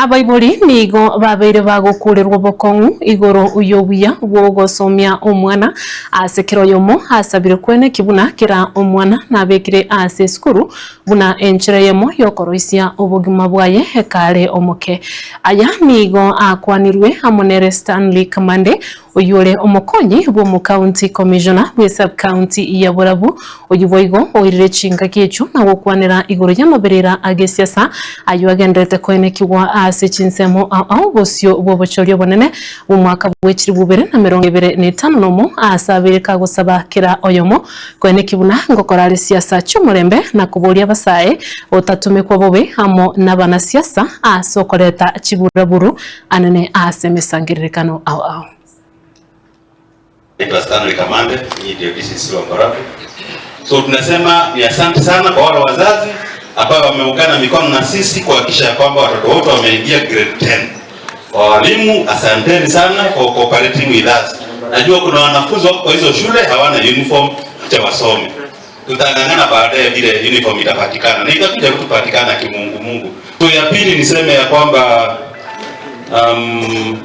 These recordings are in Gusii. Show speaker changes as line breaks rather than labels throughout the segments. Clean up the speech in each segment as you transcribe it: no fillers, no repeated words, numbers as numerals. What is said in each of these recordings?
Abaibori nigo babeire bagokuurerwa obokong'u igoro y'obuya bw'ogosomia omwana ase kera oyomo asabire kweneki buna kera omwana nabekire ase esukuru buna enchera eyemo y'okoroisia obogima bwaye ekare omoke. Aya nigo akwanirwe amo nere Stanley Kamande Oyio ore omokonyi bw'omocounty commissioner bwe sub-county ya Borabu, oyio boigo oirire chingaki echio na gokwanera igoro y'amaberera a gesiasa ayio agendererete koenekigwa ase chinsemo ao ao bosio bw'obochori obonene bw'omwaka bwe chilifu ibere na emerongo ebere na etano nomo aase abeire kagosaba kera oyomo koeneki buna ngokora are siasa chi'omorembe na koboria abasae gotatumekwa bobe amo nabanasiasa ase okoreta chiburaburu anene ase emesangererekano ao ao.
Naitwa Stanley Kamande, mimi ndio DCC wa Borabu. So tunasema ni asante sana kwa wale wazazi ambao wameungana mikono na sisi kuhakikisha ya kwamba watoto wote wameingia grade 10. Kwa walimu, asanteni sana for cooperating with us. Najua kuna wanafunzi wako kwa hizo shule hawana uniform, acha wasome. Tutang'ang'ana baadaye vile uniform itapatikana na itakuja kupatikana kimungu mungu. So ya pili niseme ya kwamba um,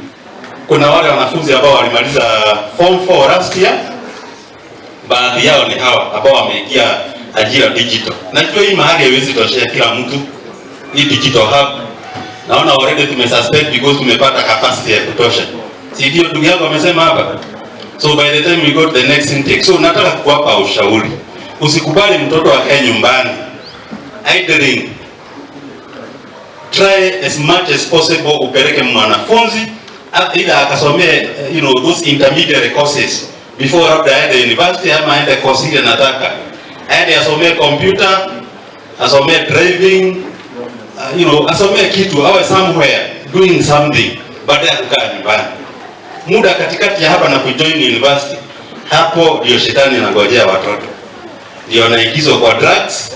kuna wale wanafunzi ambao walimaliza form 4 last year, baadhi yao ni hawa ambao wameingia ajira digital. Najua hii mahali haiwezi toshea kila mtu, hii digital hub naona already tumesuspend because tumepata capacity ya kutosha, si ndio? Ndugu yako amesema hapa. So by the time we go to the next intake, so nataka kuwapa ushauri, usikubali mtoto akae nyumbani idling. Try as much as possible upeleke mwanafunzi either akasomee you know those intermediate courses before labda aende university ama aende course ile nataka aende asomee computer, asomee driving, you know asomee kitu awe somewhere doing something baada ya kukaa nyumbani. Muda katikati ya hapa na kujoin university, hapo ndio shetani anangojea watoto, ndio anaingizwa kwa drugs,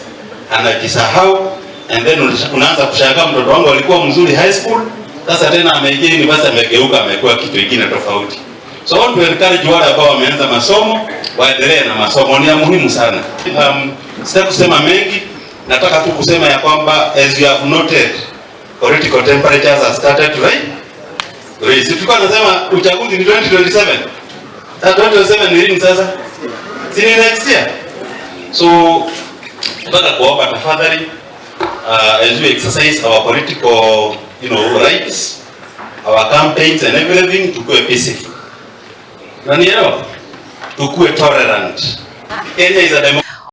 anajisahau and then unaanza kushangaa mtoto wangu alikuwa mzuri high school, sasa tena ameingia university amegeuka, amekuwa kitu kingine tofauti. So I want to encourage wale ambao wameanza masomo waendelee na masomo, ni ya muhimu sana. Sitaki kusema mengi, nataka tu kusema ya kwamba as you have noted political temperatures have started to rise. Raise. Tulikuwa tunasema uchaguzi ni 2027. Sasa 2027 ni lini sasa? Si ni next year? So nataka kuomba tafadhali as we exercise our political you know, rights, our campaigns and everything, tukue peaceful. Unanielewa? Tukue tolerant. Kenya is a democracy.